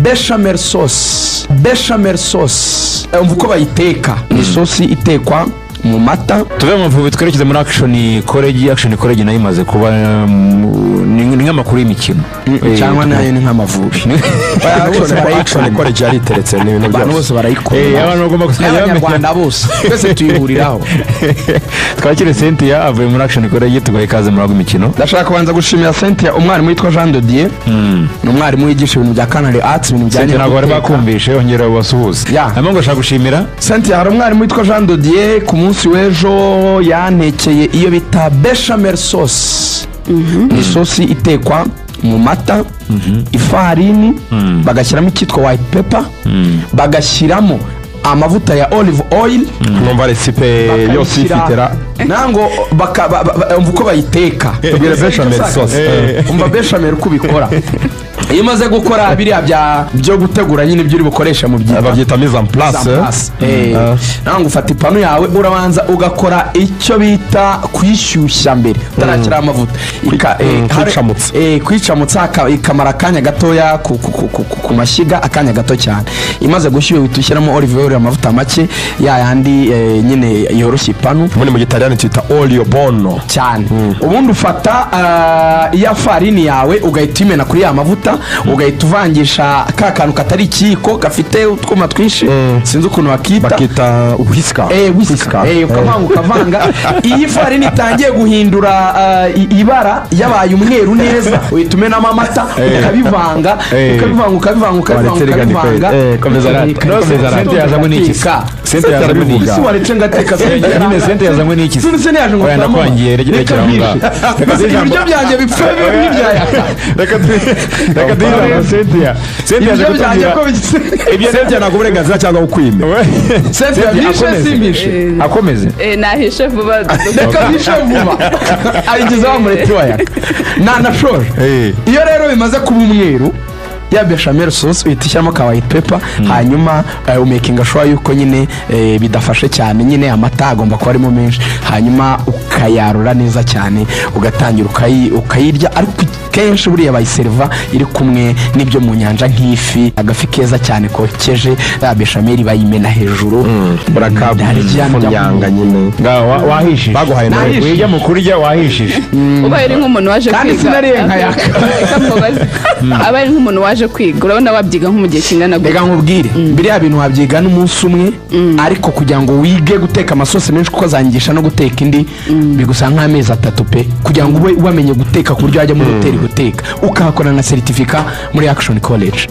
Bechamel sauce. Bechamel sauce, umva uko bayiteka: ni isosi itekwa mu mata. Tuve mu Mavubi, twerekeze muri Action College. Action College nayo imaze kuba ni nk'amakuru y'imikino. Cyangwa nayo ni nk'Amavubi. Action College yariteretse, ni ibintu Abantu byose. bose barayikunda. Abantu bagomba kuzajya bamenya. N'Abanyarwanda bose, twese tuyihuriraho. Twakire Cynthia avuye muri Action College, tugaha ikaze muri imikino. Ndashaka kubanza gushimira Cynthia, umwarimu witwa Jean de Dieu, ni umwarimu wigisha ibintu bya culinary arts, ibintu bijyanye Cynthia, no ntabwo bari guteka. bakumvishe, ongera ubasuhuze. Ya. Hanyuma ngo ashaka gushimira Cynthia, hari umwarimu witwa Jean de Dieu, ku munsi w'ejo yantekeye iyo bita bechamel sauce. Ni isosi itekwa mu mata, ifarini, bagashyiramo icyitwa white pepper, bagashyiramo amavuta ya olive oil. Numva recipe yose ifite ra. Nango umva uko bayiteka. Tubwire bechamel sauce. Umva bechamel uko ubikora: iyo umaze gukora biriya byo gutegura nyine, ibyo uri bukoresha mu byita Babyita mise en place. Nango ufata ipanu yawe, urabanza ugakora icyo bita kuyishyushya mbere utarakiraho amavuta. Kwicamutsa. Kwicamutsa, ikamara akanya gatoya ku mashyiga, akanya gato cyane. Imaze gushyuha, uhita ushyiramo olive oil, amavuta make ya yandi nyine yoroshya ipanu. Ubundi mu Gitaliyani twita olio buono. Cyane. Ubundi ufata iya farini yawe, ugahita uyimena kuri ya mavuta, ugahita uvangisha ka kantu katari ikiyiko, gafite utwuma twinshi, sinzi ukuntu bakita. Bakita whisker. Whisker. Ukavanga, ukavanga. Iyo ifarini itangiye guhindura ibara, yabaye umweru neza, uhita umenamo amata, ukabivanga, ukabivanga, ukabivanga, ukabivanga, Waretse reka ukabivanga. Komeza rata. Komeza rata. Cynthia yazanywe n'iki se? Ugateka. Cynthia yazanywe n'iki se? Ese waretse ngateka? Nyine Cynthia yazanywe n'iki se? None se ntiyaje ngo Oya, turamama? ndakwangiye, Reka rekera aho ngaho. mpishe. Reka duhe ijambo. Ibiryo byanjye bipfe bibe nk'ibyayaka. Reka duhe ijambo Cynthia. Cynthia yaje Ibiryo byanjye kutubwira ko bigize. Ibyo Cynthia ntabwo uburenganzira cyangwa bukwime. Cynthia, mpishe? Akomeze. Simpishe. Akomeze. Nahishe vuba. Reka mpishe vuba, ayigezeho amureti wayaka nanashoje. Iyo rero bimaze kuba umweru, ya bechamel sauce uhita ushyiramo ka white pepper, hanyuma umakinga sure yuko nyine bidafashe cyane nyine, amata agomba kuba arimo menshi, hanyuma ukayarura neza cyane, ugatangira ukayirya. Ariko kenshi buriya bayiseriva iri kumwe n'ibyo mu nyanja, nk'ifi, agafi keza cyane kokeje, ya bechamel bayimena hejuru. Urakafunyanga nyine. Ngaho wahishije. Baguhaye nawe. Nahishije. Wijya mu kurya, wahishije. Ubaye uri nk'umuntu waje Kandi kwiga sinariye nkayaka. Reka mubaze. Abaye ari nk'umuntu waje kwiga, urabona wabyiga nko mu gihe kingana gute? Reka nkubwire, biriya bintu wabyiga n'umunsi umwe, ariko kugira ngo wige guteka amasosi menshi, kuko azanyigisha no guteka indi, bigusaba nk'amezi 3 pe, kugira ngo ube wamenye guteka ku buryo wajya muri hoteli guteka, ukahakora na certificat muri Action College.